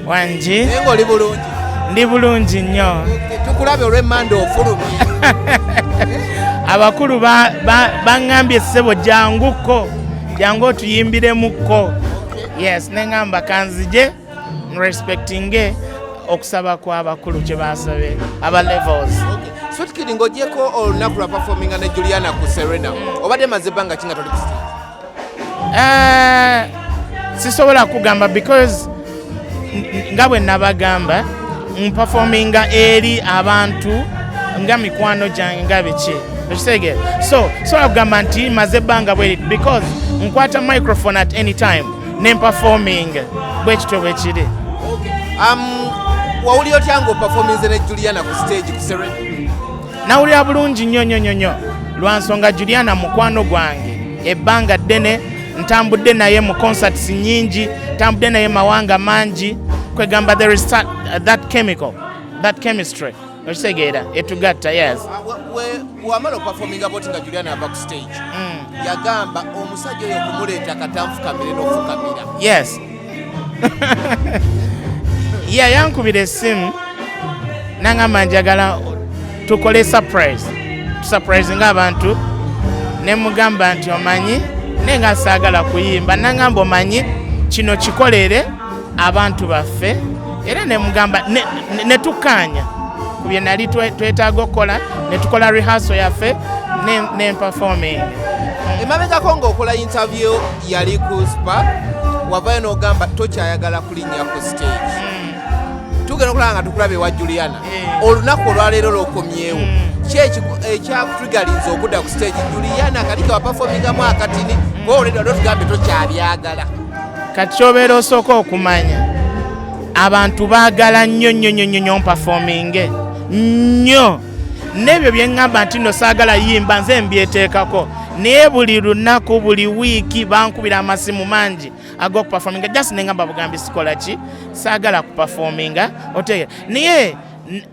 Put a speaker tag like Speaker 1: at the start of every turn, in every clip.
Speaker 1: Wangi.
Speaker 2: Naye ng'oli bulungi?
Speaker 1: Ndi bulungi nnyo.
Speaker 2: Tukulabe olw'emmanda ofulumye.
Speaker 1: Abakulu baŋŋambye, "Ssebo, janguko, jangu otuyimbiremukko." Yes, neŋŋamba kanzije nrespectinge okusaba kw'abakulu kye basabye aba Levels.
Speaker 2: Sweet Kid, ng'ogyeko olunaku lwa performinga ne Juliana ku Serena, obadde maze ebbanga ki nga toli ku stage?
Speaker 1: Sisobola kugamba because nga bwe nabagamba, mpafominga eri abantu nga mikwano gyange nga biki, okitegeera? So sobola kugamba nti maze ebbanga bweri because nkwata microphone at any time nempafominga, bwe kityo bwe kiri.
Speaker 2: Wawulira otya ng'operforminze ne Juliana ku stage ku Serena?
Speaker 1: Nawulira bulungi nnyo nnyo nnyo nnyo, lwa nsonga Juliana mukwano gwange ebbanga ddene, ntambudde naye mu concerts nyingi, ntambudde naye mawanga mangi. Kwegamba there is that chemical, that chemistry, okitegeera, etugatta, yes.
Speaker 2: Ah, wamala operforminga boti nga Juliana ava ku stage, yagamba omusajja oyo okumuleeta katanfukamire n'ofukamira.
Speaker 1: Yes, yeah, yankubira essimu nangamba, "Njagala tukole surprise, tusurprisinga abantu." Nemugamba nti, "Omanyi, naye nga saagala kuyimba." Nangamba, "Omanyi, kino kikolere abantu baffe." Era nemugamba ne tukkaanya ku bye nali twetaaga okukola, ne tukola rehearsal yaffe ne performing.
Speaker 2: Emabegako ng'okola interview yali ku Spa, wavayo n'ogamba tokyayagala kulinnya ku stage. Tugenda okulaba nga tukulaba ewa Juliana. Olunaku olwaleero lwokomyewo. Ki ekyakutrigalinza okudda ku stage? Juliana kali kewaperformingamu akatini, kuba oledi wali otugambye tokyabyagala.
Speaker 1: Kati kyobeera osooka okumanya, abantu baagala nnyo nnyo nnyo nnyo nnyo mpafominge nnyo. N'ebyo bye ŋŋamba nti nno saagala yimba, nze mbyeteekako, naye buli lunaku, buli wiiki bankubira amasimu mangi ag'okupafominga. Just neŋŋamba bugambi sikola ki, saagala kupafominga, otegeera? Naye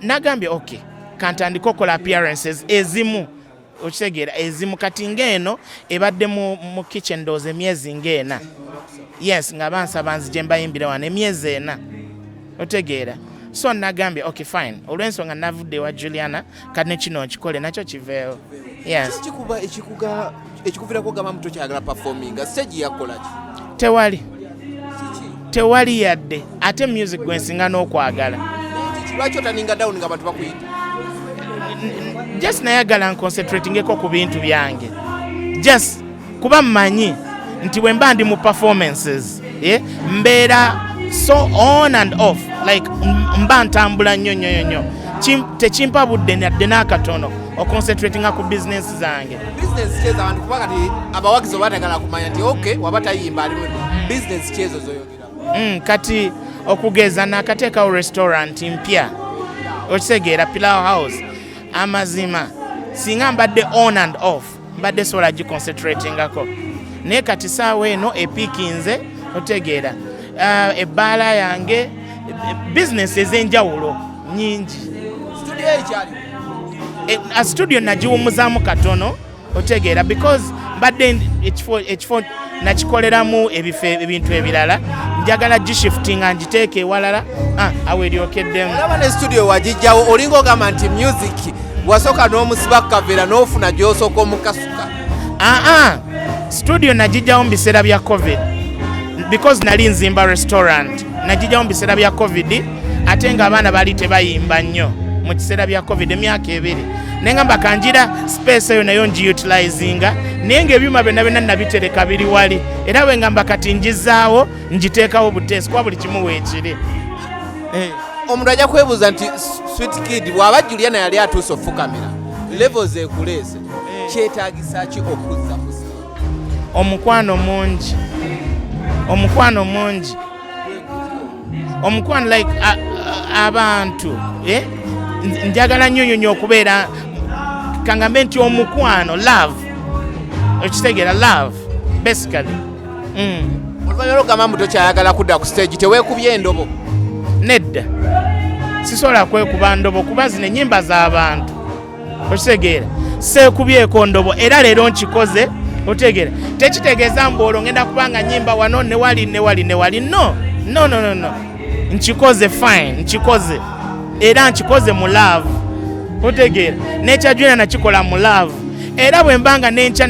Speaker 1: nagambye, "Okay, kantandike okukola appearances ezimu," okitegeera, ezimu. Kati ng'eno ebadde mu kitchen, ndowooza emyezi ng'ena, yes, nga bansaba nzije mbayimbire wano emyezi 4, otegeera? So nagambye, "Okay, fine," olw'ensonga navudde ewa Juliana, kati ne kino nkikole nakyo kiveewo, yes.
Speaker 2: Kikuba ekikuviirako ogamba mu tokyagala performinga stage, yakola ki?
Speaker 1: Tewali, tewali yadde. Ate music gwe nsinga n'okwagala.
Speaker 2: Kiki? Lwaki oturninga down nga abantu bakuyita?
Speaker 1: Just nayagala nconcentratingeko ku bintu byange, just kuba mmanyi nti bwe mba ndi mu performances, eh, mbeera so on and off, like mba ntambula nnyo nnyo nnyo nnyo. Tekimpa budde nadde n'akatono oconcentratinga ku business zange.
Speaker 2: Business kyezo abantu, kuba kati abawagizi obatagala kumanya nti ok, waba tayimba ali business kyezo zoyogera?
Speaker 1: Kati okugeza nakateekawo restaurant mpya, okitegeera, Pilau House. Amazima singa mbadde on and off, mbadde sobola giconcentratingako, naye kati saawa eno epiikinze, otegeera, ebbaala yange, business ez'enjawulo nyingi.
Speaker 2: Studio ekyali?
Speaker 1: A studio nagiwumuzaamu katono, otegeera, because mbadde ekifo nakikoleramu ebifo ebintu ebirala, njagala gishiftinga ngiteeke ewalala, awo eryokeddemu.
Speaker 2: Olaba ne studio wagijjawo, olinga ogamba nti music wasooka n'omusiba kaveera n'ofuna gy'osooka omukasuka.
Speaker 1: Aa, studio nagijjawo mu biseera bya COVID because nali nzimba restaurant. Nagijjawo mu biseera bya COVID, ate ng'abaana baali tebayimba nnyo mu kiseera bya COVID emyaka 2. Nengamba kanjira space eyo nayo ngiutilizinga, naye ng'ebyuma byonna byonna nabitereka biri wali. Era bwe ngamba kati njizaawo, ngiteekawo buteesi kuba buli kimu weekiri. Eh.
Speaker 2: Omuntu ajja kwebuuza nti Sweet Kid, bw'aba Juliana yali atuuse ofukamira, Levels ekuleese, kyetaagisa ki okuzza ku stage?
Speaker 1: Omukwano mungi, omukwano mungi, omukwano, like abantu, eh? Njagala nnyo nnyo nnyo okubeera, kangambe nti omukwano, love, okitegeera, love basically.
Speaker 2: Oluvannyuma lwogamba mbu tokyayagala kudda ku stage, teweekubye endobo?
Speaker 1: Nedda, sisobola kwekuba ndobo kuba zino ennyimba z'abantu, okitegeera? Seekubyeko ndobo era leero nkikoze, otegeera? Tekitegeeza mbu olwo ngenda kubanga nyimba wano ne wali ne wali ne wali. No, no, no, no, no. Nkikoze, fine, nkikoze, era nkikoze mu love. Otegeera? N'ekya Juliana nakikola mu love. Era bwe mbanga nenkya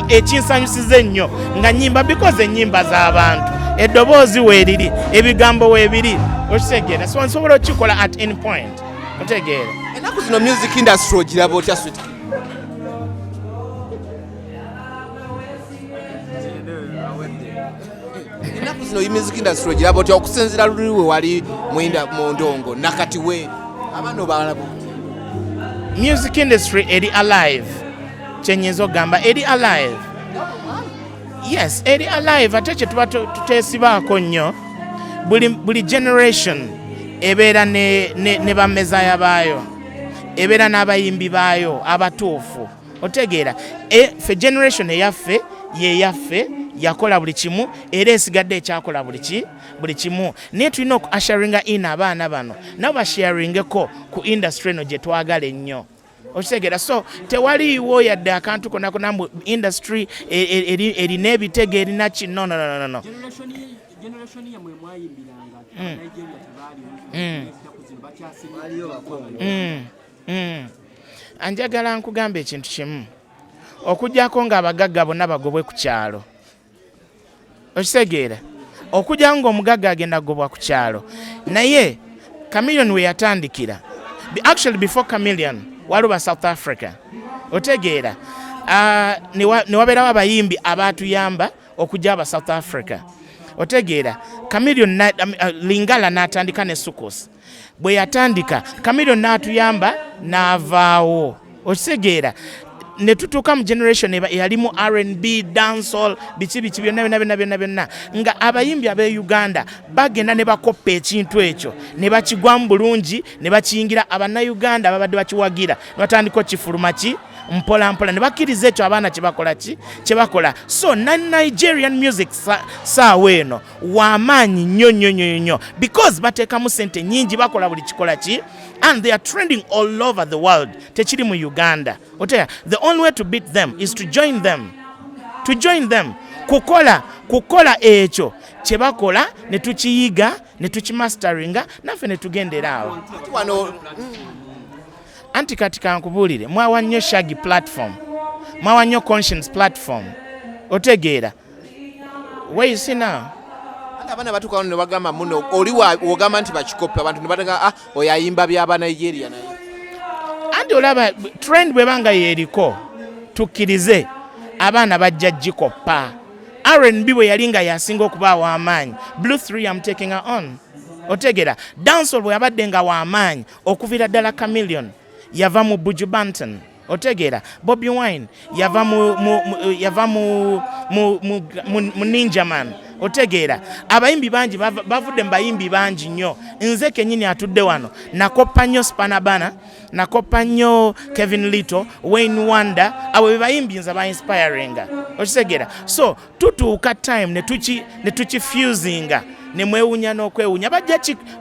Speaker 1: ekinsanyusiza ennyo nga nyimba, because ennyimba z'abantu, eddoboozi weeriri, ebigambo weebiri. Okitegeera? So nsobola okukikola at any point. Otegeera?
Speaker 2: Ennaku zino music industry ogiraba otya, Sweet? Ennaku zino music industry ogiraba otya, okusinziira luli we wali mu ndongo nakati we abaana obalaba otya?
Speaker 1: Music industry eri alive. Kyenyinza okugamba, eri alive, yes, eri alive. Ate kyetuba tuteesibaako nnyo, buli generation ebeera ne bamezaya baayo, ebeera n'abayimbi baayo abatuufu. Otegeera? Ffe generation eyaffe yeyaffe yakola buli kimu, era esigadde ekyakola buli kimu, naye tulina oku usheringa in abaana bano, nabo basharingeko ku industry eno gye twagala ennyo. Okitegeera? So tewaliiwo yadde akantu konna konna mbu industry erina ebitego, erina ki. No, no, no, no, no.
Speaker 3: Generation yammwe mwayimbiranga Nigeria tebaaliwo. Ennaku zino bakyasinga.
Speaker 1: Anjagala nkugamba ekintu kimu: okugyako ng'abagagga bonna bagobwe ku kyalo, okitegeera? Okujjako ng'omugagga agenda kugobwa ku kyalo. Naye Chameleon we yatandikira, actually before Chameleon waliwo ba South Africa. Otegeera? Ne wabeerawo abayimbi abatuyamba okujja aba South Africa. Otegeera? Chameleon Lingala n'atandika ne Soukous. Bwe yatandika, Chameleon n'atuyamba n'avaawo. Okitegeera? Ne tutuuka mu generation eyalimu R&B, dancehall, biki biki byonna byonna byonna byonna byonna, nga abayimbi ab'e Uganda bagenda ne bakoppa ekintu ekyo ne bakigwamu bulungi ne bakiyingira. Abannayuganda babadde bakiwagira ne batandika okifuluma ki mpola mpola, ne bakkiriza ekyo abaana kyebakola ki kyebakola. So na Nigerian music saawa eno wamaanyi nnyo nnyo nnyo nnyo, because bateekamu sente nyingi, bakola buli kikola ki, and they are trending all over the world. Tekiri mu Uganda. Otegeera? The only way to beat them is to join them, to join them, kukola ekyo kye bakola ne tukiyiga ne tukimasteringa, naffe ne tugendera awo.
Speaker 2: Ati wano
Speaker 1: Anti kati kankubuulire, mwawa nnyo Shaggy platform, mwawa nnyo Conscience platform. Otegeera? Where you see now?
Speaker 2: Ate abaana batuuka wano ne bagamba muno oli wogamba nti bakikoppe, abantu ne batega, ah, oyo ayimba byaba Nigeria, naye
Speaker 1: Anti olaba trend bwebanga yeeriko, tukkirize abaana bajja gikoppa. R&B bwe yali nga yasinga okuba aw'amaanyi, Blue 3 am taking her on. Otegera? Dancehall bwe yabadde nga w'amaanyi, okuviira ddala Chameleon yava mu Buju Banton. Otegeera? Bobi Wine yava mu Ninja Man. Otegeera? Abayimbi bangi bavudde mu bayimbi bangi nnyo. Nze kenyini atudde wano nakoppa nnyo Spanabana, nakoppa nnyo Kevin Little, Wayne Wonder. Abo be bayimbi nze bainspiringa. Okitegeera? So tutuuka time ne tukifusinga ne mwewunya n'okwewunya.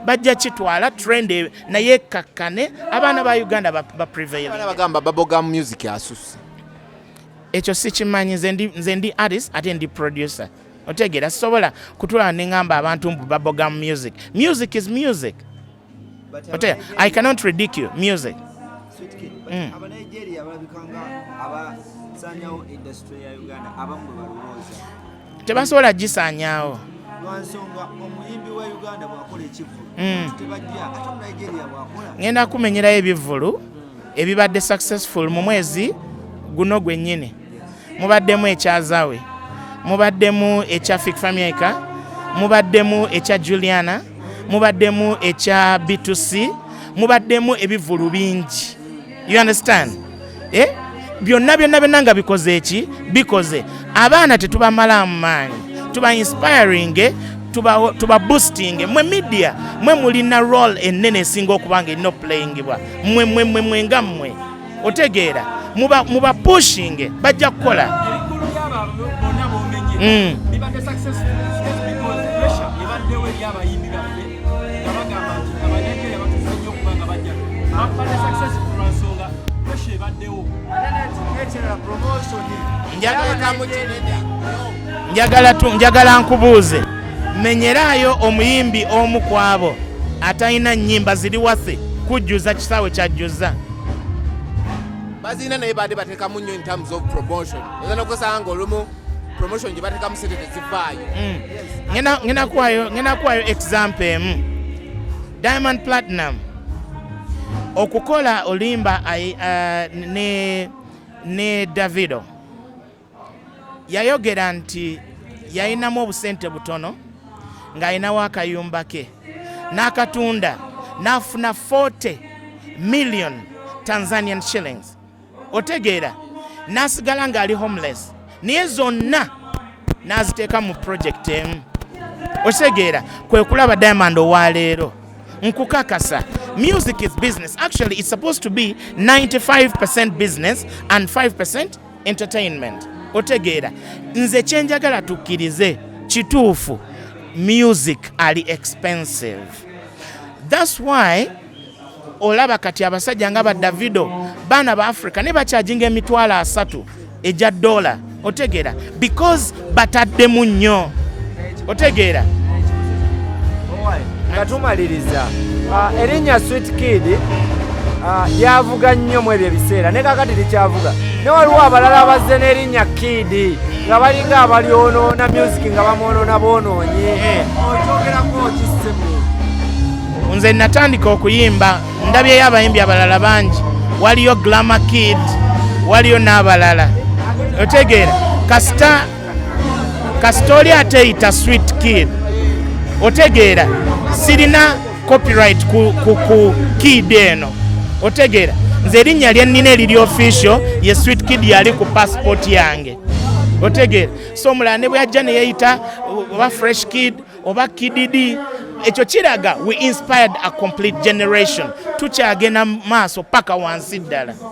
Speaker 1: Bajja kitwala trend naye kakkane abaana ba Uganda ba prevail.
Speaker 2: Abaana bagamba bubblegum music asusse.
Speaker 1: Ekyo sikimanyi. Nze ndi artist ate ndi producer. Otegeera? Sisobola kutula neŋŋamba abantu mbu bubblegum music. Music is music. Otegeera? I cannot ridicule music.
Speaker 4: Sweet Kid, but Abanigeria balabika nga abasaanyawo industry ya Uganda, abamu bwe balowooza.
Speaker 1: Tebasobola gisaanyaawo.
Speaker 4: Lwansonga omuyimbi wa Uganda bw'akola ekivvulu tebajja, ate Omunigeria bw'akola
Speaker 1: Ŋŋenda kumenyerayo ebivvulu ebibadde successful mu mwezi guno gwennyini. Mubaddemu ekya Zawe, mubaddemu ekya Fik Fameica, mubaddemu ekya Juliana, mubaddemu ekya B2C, mubaddemu ebivvulu bingi. You understand? Eh? Byonna byonna byonna nga bikoze eki bikoze. Abaana tetubamalaamu maanyi, tuba inspiring, tuba boosting. Mwe media, mwe mulina role ennene esinga okuba nga erina okuplayingibwa. Mwe mwe mwe mwe nga mmwe. Otegeera? Muba pushing, bajja kukola.
Speaker 3: Ebikulu byabo bonna bomenye bibadde successful just because pressure ebaddewo eri abayimbi baffe nga bagamba nti Abanigeria batuuse nnyo okuba nga bajja. Babadde successful lwa nsonga pressure ebaddewo.
Speaker 4: Ate n'ekirala, promotion.
Speaker 2: Teekamu kinene.
Speaker 1: Njagala nkubuuze, menyeraayo omuyimbi omu ku abo. Atalina nnyimba ziri waffe kujjuza kisaawe kyajjuza.
Speaker 2: Bazirina, naye badde bateekamu nnyo in terms of promotion. Oyinza nokusanga nga olumu promotion gye bateekamu sente tezivaayo.
Speaker 1: Ngenda kuwayo example emu. Diamond Platnumz okukola oluyimba ne Davido, yayogera nti yayinamu obusente butono, ng'ayinawo akayumba ke n'akatunda n'afuna 40 million Tanzanian shillings. Otegeera, n'asigala ng'ali homeless, naye zonna n'aziteeka mu project emu. Okitegeera, kwe kulaba Diamond owaleero. Nkukakasa, music is business. Actually, it's supposed to be 95% business and 5% entertainment. Otegeera, nze kyenjagala tukkirize kituufu, music ali expensive. That's why olaba kati abasajja nga ba Davido, baana ba Africa, ne bacharginga 30,000 egya dola. Otegeera, because bataddemu nnyo. Otegeera?
Speaker 4: Nga tumaliriza, erinnya Sweet Kid lyavuga nnyo mu ebyo ebiseera, ne kakati likyavuga, ne waliwo abalala abazze n'erinnya Kid nga balinga abalyonoona music, nga bamwonoona boonoonye. Okyogerako kissemu?
Speaker 1: Nze natandika okuyimba, ndabyeyo abayimbi abalala bangi. Waliyo Glamour Kid, waliyo n'abalala. Otegeera, kasita oli ateyita Sweet Kid, otegeera, sirina copyright ku kid eno. Otegeera, nze erinnya lyennina eriri official ye Sweet Kid, yali ku passport yange. Otegeera? So omulala ne bwe yajja neyeyita oba Fresh Kid oba Kididi, ekyo kiraga we inspired a complete generation. Tukyagenda maaso paka wansi ddala.